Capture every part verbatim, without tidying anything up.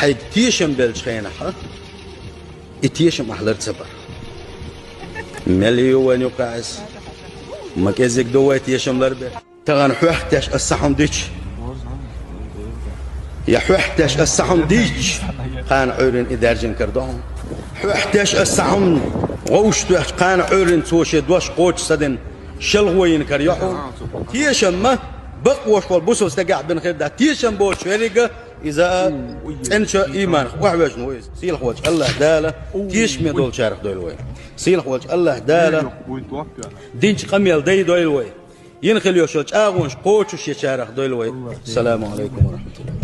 Хьайга тешам беллачу хенахь, и тешам ахь лар ца бар. Мел ю вайн юкъахь иза? Ма кӀезиг ду вай тешам лар бер. Тахана хьоьхтеш аса хьуна дича, я хьоьхтеш аса хьуна дича, кхана Ӏуьйрина и даьржина кара до хьуна. Хьоьхтеш аса хьуна вовшах тоьхча, кхана Ӏуьйрина цо шен дош кхочуш ца дина, шелхо йина кара йо хьуна. Тешам ма бакъош волу бусалба стагехь бина хир дац. Тешам боцуш веррига иза а цӀеначу ийманах охьавоьжна ву иза. Сийлахь волчу АллахӀ Дала тешаме долчарах дойла вай. Сийлахь волчу АллахӀ Дала динчу къамел дай дойла вай. Йина хила йолу чӀагӀонаш кхочушъечарах дойла вай. Саламу алейкум ва рахматуллах.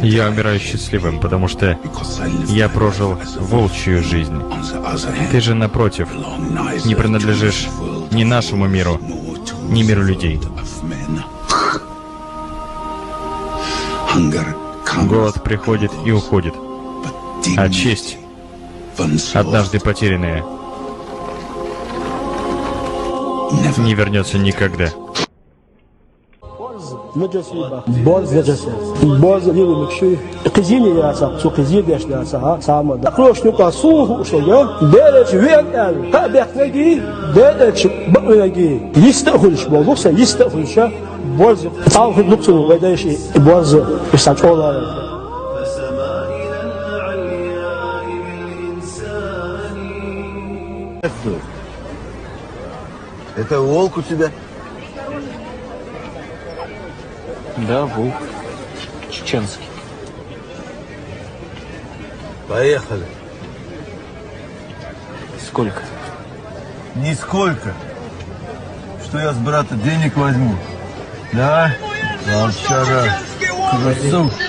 Я умираю счастливым, потому что я прожил волчью жизнь. Ты же, напротив, не принадлежишь ни нашему миру, ни миру людей. Голод приходит и уходит, а честь, однажды потерянная, не вернется никогда. Борз нажас яц. Борз лилу мукшуй. Кхизийна яцахь, цу кхизийна деш дацахь, а, цхьа а ма дац. Кхоьшна юкъа суна хууш верг, Делаца веана аьлла, кхаъ бехкинаргий, Делаца бакъвинаргий, йиста а хуьлуш боху, лух сан йиста а хуьлуша, борз цхьа а хуьлу цунна вай дайша и борз, уьш цхьа чӀогӀа ларар. Это волк у тебя? Да, волк. Чеченский. Поехали. Сколько? Нисколько. Что я с брата денег возьму? Да? Волчара. Красавчик.